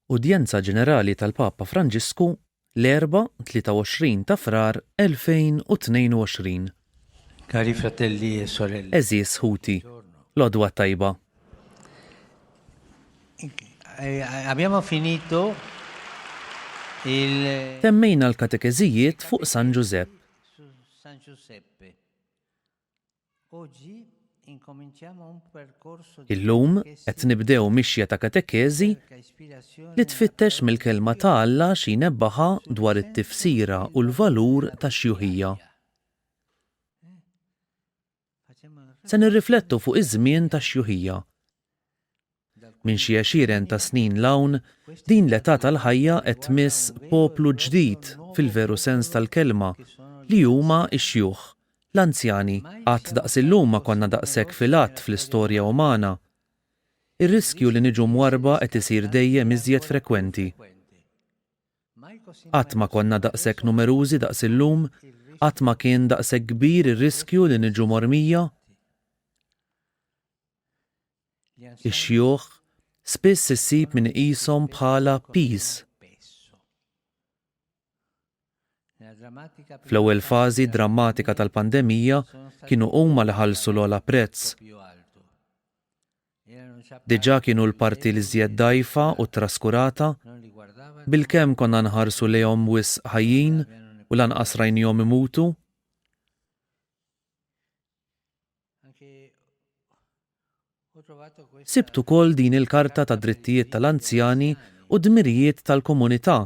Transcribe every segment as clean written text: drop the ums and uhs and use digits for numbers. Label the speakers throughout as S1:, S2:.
S1: Udjenza Ġenerali tal-Papa Franġisku, l-Erbgħa, 23 ta' Frar 2022.
S2: Cari fratelli e sorelle.
S1: Għeżież ħuti, l-għodwa t-tajba.
S2: Eh, abbiamo finito il
S1: Temmejna l-katekeżijiet fuq San Ġużepp.
S2: su San Giuseppe. Oggi incominciamo un percorso di
S1: Illum
S2: catechesi
S1: qed nibdew mixja ta' katekeżi
S2: cerca ispirazione
S1: li
S2: nella
S1: tfittex
S2: parola di
S1: mill-Kelma
S2: Dio
S1: ta' Alla xi jnebbaħha
S2: sul
S1: dwar
S2: senso
S1: it-tifsira
S2: e
S1: u
S2: il valore
S1: l-valur
S2: della
S1: tax-xjuħija.
S2: vecchiaia. Eh? Facciamo una
S1: Se nirriflettu
S2: riflessione
S1: fuq iż-żmien tax-xjuħija. Minn xi għexieren ta' snin 'l hawn, din l-età tal-ħajja qed tmiss poplu ġdid fil-veru sens tal-kelma, li huma x-xjuħ, l-anzjani. Qatt daqs illum ma konna daqshekk fil-għadd fl-istorja umana. Ir-riskju li niġu mwarrba qed isir dejjem iżjed frekwenti. Qatt ma konna daqshekk numerużi daqs illum, qatt ma kien daqshekk kbir ir-riskju li niġu mormija. Ix-xjuħ spiss issib min iqishom bħala piż. Fl-ewwel fażi drammatika tal-pandemija kienu huma li ħallsu l-ogħla prezz. Diġà kienu l-parti l-iżjed dgħajfa u ttraskurata, bilkemm konna nħarsu lejhom wisq ħajjin u lanqas rajnihom imutu. Sibt ukoll din il-Karta tad-Drittijiet tal-Anzjani u d-Dmirijiet tal-Komunità.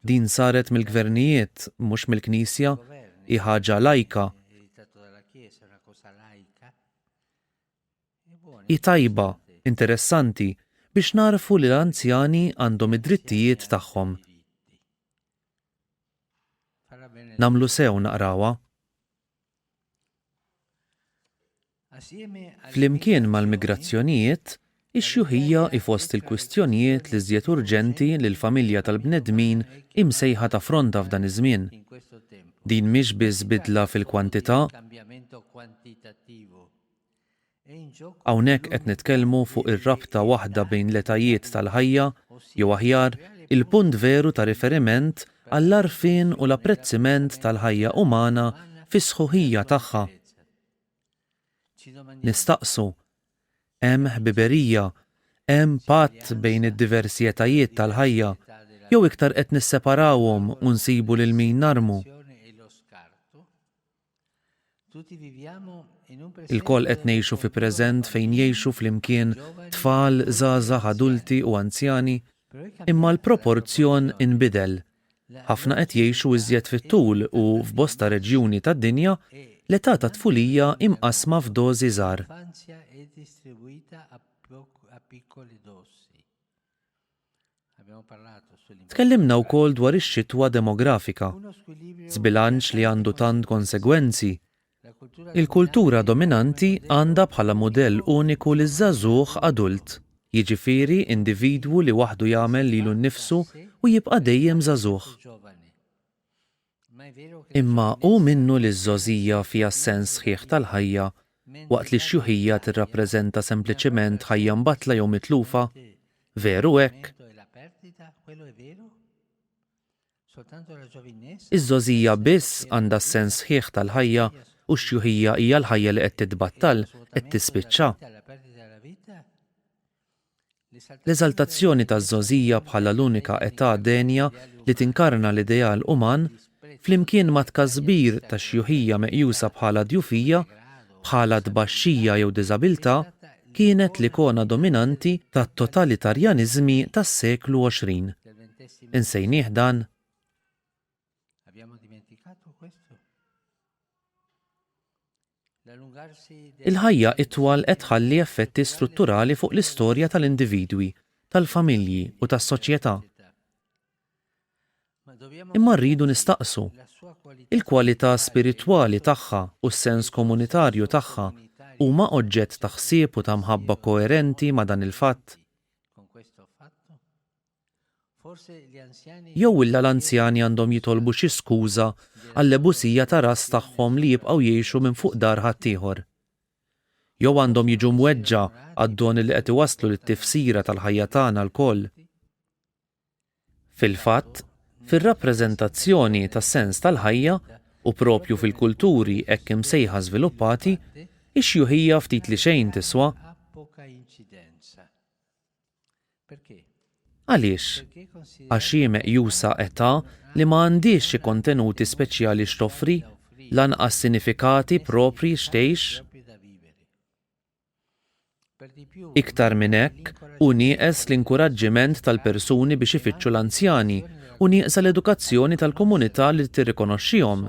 S1: Din saret mill-gvernijiet, mhux mill-Knisja, hi ħaġa lajka. Hi tajba, interessanti, biex nagħrfu li l-anzjani għandhom id-drittijiet tagħhom. Nagħmlu sew naqrawha. Flimkien mal-migrazzjonijiet, ix-xjuħija hi fost il-kwistjonijiet l-iżjed urġenti li l-familja tal-bnedmin hi msejħa taffronta f'dan iż-żmien. Din mhix biss bidla fil-kwantità, Hawnhekk qed nitkellmu fuq ir-rabta waħda bejn l-etajiet tal-ħajja, jew aħjar, il-punt veru ta' riferiment għall-għarfien u l-apprezziment tal-ħajja umana fis-sħuħija tagħha. Nistaqsu, hemm ħbiberija, hemm patt bejn id-diversi etajiet tal-ħajja, jew iktar qed nisseparawhom u nsibu lil min narmu? Ilkoll qed ngħixu fi preżent fejn jgħixu flimkien tfal, żgħażagħ, adulti u anzjani, imma l-proporzjon inbidel. Ħafna qed jgħixu iżjed fit-tul u, f'bosta reġjuni tad-dinja, l-età tat-tfulija hi mqassma f'dożi żgħar. Tkellimna wkoll dwar ix-xitwa demografika, żbilanċ li għandu tant konsegwenzi. Il-kultura dominanti għandha bħala mudell uniku liż-żagħżugħ adult, jiġifieri individwu li waħdu jagħmel lilu nnifsu u jibqa' dejjem żagħżugħ. Imma hu minnu li ż-żgħożija fiha s-sens sħiħ tal-ħajja waqt li x-xjuħija tirrappreżenta sempliċement ħajja mbattla jew mitlufa? Veru hekk? Iż-żgħożija biss għandha s-sens sħiħ tal-ħajja u x-xjuħija hija l-ħajja li qed titbattal, qed tispiċċa? L-eżaltazzjoni taż-żgħożija bħala l-unika età denja li tinkarna l-ideal uman, flimkien mat-tkasbir tax-xjuħija meqjusa bħala djufija, bħala tbaxxija jew diżabilità, kienet l-ikona dominanti tat-totalitarjaniżmi tas-seklu 20. Insejnih dan? Il-ħajja itwal qed tħalli effetti strutturali fuq l-istorja tal-individwi, tal-familji u tas-soċjetà. Imma rridu nistaqsu, il-kwalità spiritwali tagħha u s-sens komunitarju tagħha huma oġġett ta' ħsieb u ta' mħabba koerenti ma' dan il-fatt? Jew illa l-anzjani għandhom jitolbu xi skuża għall-ebusija ta' ras tagħhom li jibqgħu jgħixu minn fuq dar ħaddieħor. Jew għandhom jiġu mweġġa' għad-doni li qed iwasslu lit-tifsira tal-ħajja tagħna lkoll? Fil-fatt, fir-rappreżentazzjoni tas-sens tal-ħajja, u proprju fil-kulturi hekk imsejħa żviluppati, ix-xjuħija ftit li xejn tiswa. Għaliex? Għax hi meqjusa età li ma għandhiex xi kontenuti speċjali x'toffri, lanqas sinifikati proprji x'tgħix. Iktar minn hekk, hu nieqes l-inkuraġġiment tal-persuni biex ifittxu l-anzjani u nieqsa l-edukazzjoni tal-komunità li tirrikonoxxihom.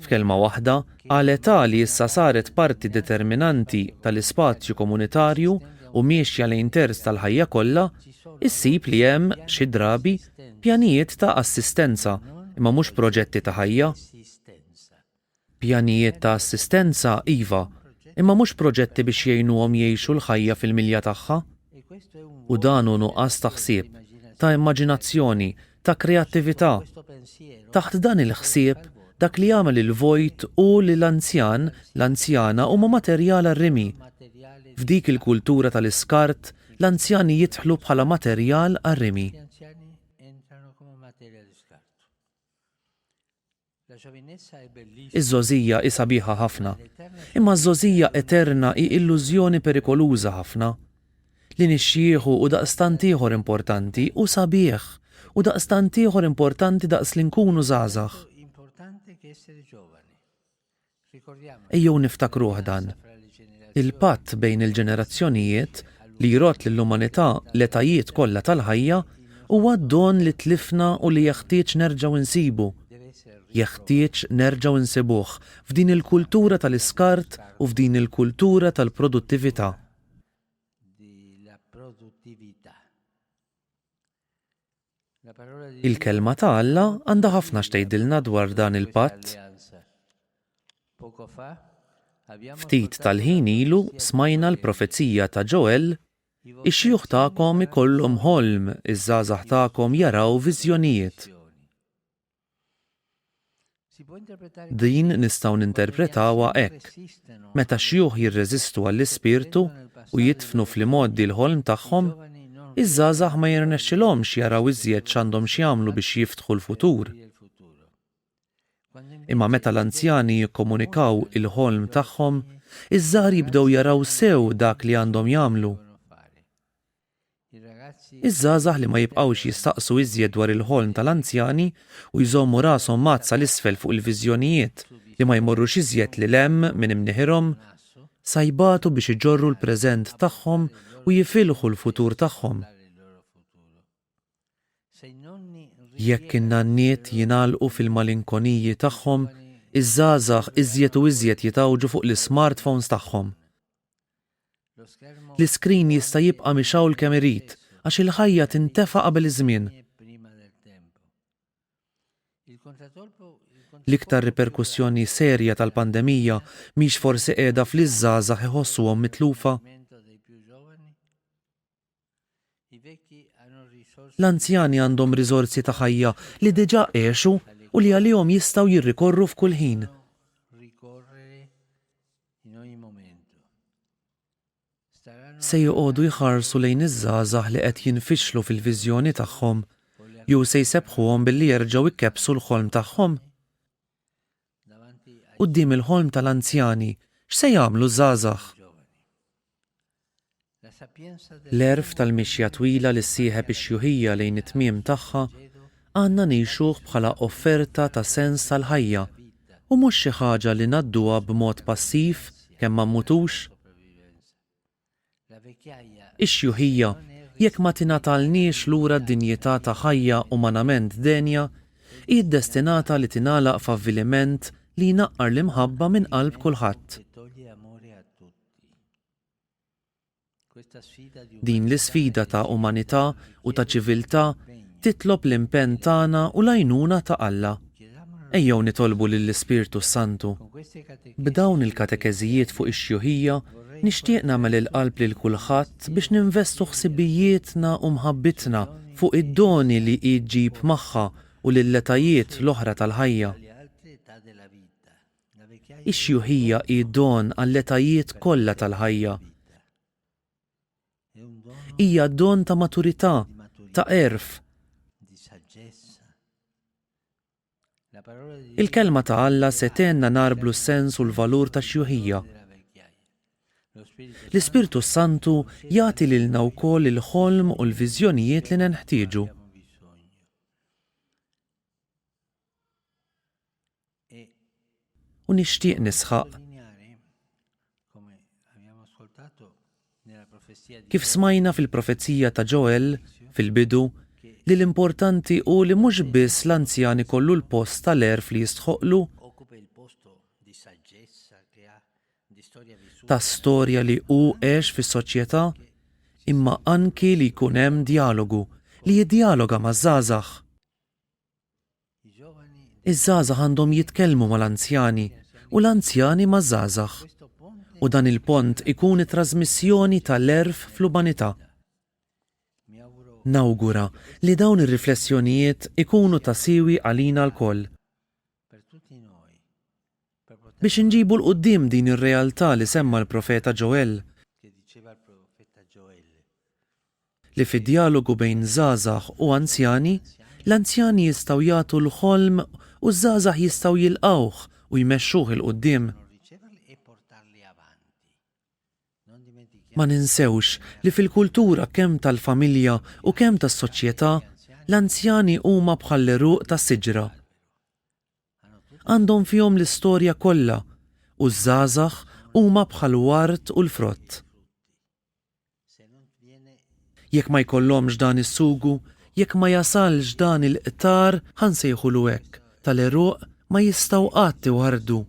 S1: F'kelma waħda, għal età li issa saret parti determinanti tal-ispazju komunitarju u miexja lejn terz tal-ħajja kollha, issib li hemm, xi drabi, pjanijiet ta' assistenza imma mhux proġetti ta' ħajja. Pjanijiet ta' assistenza, iva, imma mhux proġetti biex jgħinuhom jgħixu l-ħajja fil-milja tagħha. U dan hu nuqqas ta' ħsieb, ta' immaġinazzjoni, ta' kreattività. Taħt dan il-ħsieb, dak li jagħmel il-vojt hu li l-anzjan, l-anzjana huma materjal għar-rimi. F'dik il-kultura tal-iskart, l-anzjani jidħlu bħala materjal għar-rimi. Iż-żgħożija hi sabiħa ħafna, imma ż-żgħożija eterna hi illużjoni perikoluża ħafna. Li nixjieħu hu daqstant ieħor importanti u sabiħ, u daqstant ieħor importanti daqs li nkunu żgħażagħ. Ejjew niftakruh dan. Il-patt bejn il-ġenerazzjonijiet li jrodd lill-umanità l-etajiet kollha tal-ħajja huwa d-don li tlifna u li jeħtieġ nerġgħu nsibu. Jeħtieġ nerġgħu nsibuh f'din il-kultura tal-iskart u f'din il-kultura tal-produttività. Il-Kelma ta' Alla għandha ħafna x'tgħidilna dwar dan il-patt. Ftit tal-ħin ilu smajna l-profezija ta' Ġoel, Ix-xjuħ tagħkom ikollhom ħolm, iż-żgħażagħ tagħkom jaraw viżjonijiet. Din nistgħu ninterpretawha hekk, meta x-xjuħ jirreżistu għall-Ispirtu u jidfnu fl-imgħoddi l-ħolm tagħhom, iż-żgħażagħ ma jirnexxilhomx jaraw iżjed x'għandhom x'jagħmlu biex jiftħu l-futur. Imma meta l-anzjani jikkomunikaw il-ħolm tagħhom, iż-żgħar jibdew jaraw sew dak li għandhom jagħmlu. Iż-żgħażagħ li ma jibqgħux jistaqsu iżjed dwar il-ħolm tal-anzjani u jżommu rashom mgħaddsa 'l isfel fuq il-viżjonijiet li ma jmorrux iżjed lil hemm minn imneħirhom, sa jbatu biex iġorru l-preżent tagħhom u jifilħu l-futur tagħhom. Jekk in-nanniet jingħalqu fil-malinkoniji tagħhom, iż-żgħażagħ iżjed u iżjed jitgħawġu fuq l-ismartphones tagħhom. L-iskrin jista' jibqa' mixgħul kemm irid għax il-ħajja tintefa' qabel iż-żmien. L-iktar riperkussjoni serja tal-pandemija mhix forsi qiegħda f'li ż-żgħażagħ iħossuhom mitlufa? L-anzjani għandhom riżorsi ta' ħajja li diġà għexu u li għalihom jistgħu jirrikorru f'kull ħin. Se joqogħdu jħarsu lejn iż-żgħażagħ li qed jinfixlu fil-viżjoni tagħhom jew se jsebbħuhom billi jerġgħu jkebbsu l-ħolm tagħhom? Quddiem il-ħolm tal-anzjani, x'se jagħmlu ż-żgħażagħ? L-għerf tal-mixja twila li ssieħeb ix-xjuħija lejn it-tmiem tagħha għandna ngħixuh bħala offerta ta' sens tal-ħajja u mhux xi ħaġa li ngħadduha b'mod passiv kemm ma mmutux. Ix-xjuħija, jekk ma tingħatalniex lura d-dinjità ta' ħajja umanament denja, hi ddestinata li tingħalaq f'avviliment li jnaqqar l-imħabba minn qalb kulħadd. Din l-isfida ta' umanità u ta' ċiviltà titlob l-impenn tagħna u l-għajnuna ta' Alla. Ejjew nitolbu lill-Ispirtu s-Santu. B'dawn il-katekeżijiet fuq ix-xjuħija nixtieq nagħmel il-qalb lil kulħadd biex ninvestu ħsibijietna u mħabbitna fuq id-doni li hi ġġib magħha u lill-etajiet l-oħra tal-ħajja. Ix-xjuħija hi don għall-etajiet kollha tal-ħajja. Hija don ta' maturità, ta' għerf. Il-Kelma ta' Alla se tgħinna nagħrblu s-sens u l-valur tax-xjuħija. L-Ispirtu s-Santu jagħti lilna wkoll il-ħolm u l-viżjonijiet li nenħtieġu. U nixtieq nisħaq Kif smajna fil-profezija ta' Ġoel fil-bidu, li l-importanti hu li mhux biss l-anzjan ikollu l-post tal-għerf li jistħoqqlu, ta' storja li hu għex fis-soċjetà, imma anki li jkun hemm djalogu, li jiddjaloga maż-żgħażagħ. Iż-żgħażagħ għandhom jitkellmu mal-anzjani u l-anzjani maż-żgħażagħ. U dan il-pont ikun it-trażmissjoni tal-għerf fl-umanità. Nawgura li dawn ir-riflessjonijiet ikunu ta' siwi għalina lkoll. Biex inġibu 'l quddiem din ir-realtà li semma l-profeta Ġoel. Li fid-djalogu bejn żgħażagħ u anzjani, l-anzjani jistgħu jagħtu l-ħolm u ż-żgħażagħ jistgħu jilqgħuh u jmexxuh 'il quddiem. Ma ninsewx li fil-kultura kemm tal-familja u kemm tas-soċjetà, l-anzjani huma bħall-għeruq ta' siġra. Għandhom fihom l-istorja kollha u ż-żgħażagħ huma bħall-ward u l-frott. Jekk ma jkollhomx dan is-sugu, jekk ma jasalx dan il-qtar, ħa nsejħulu hekk, tal-għeruq, ma jistgħu qatt iwarrdu.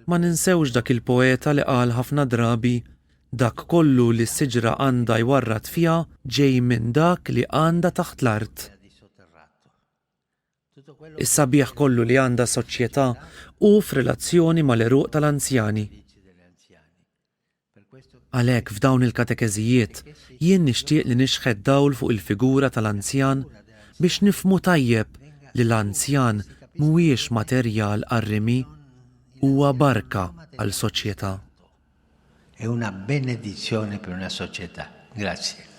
S1: Ma ninsewx dak il-poeta li qal ħafna drabi, Dak kollu li s-siġra għandha jwarrad fiha ġej minn dak li għandha taħt l-art. Is-sabiħ kollu li għandha soċjetà hu f'relazzjoni mal-għeruq tal-anzjani. Għalhekk f'dawn il-katekeżijiet jien nixtieq li nixħet dawl fuq il-figura tal-anzjan biex nifhmu tajjeb li l-anzjan mhuwiex materjal għar-rimi, huwa barka għal soċjetà.
S2: È una benedizione per una società. Grazie.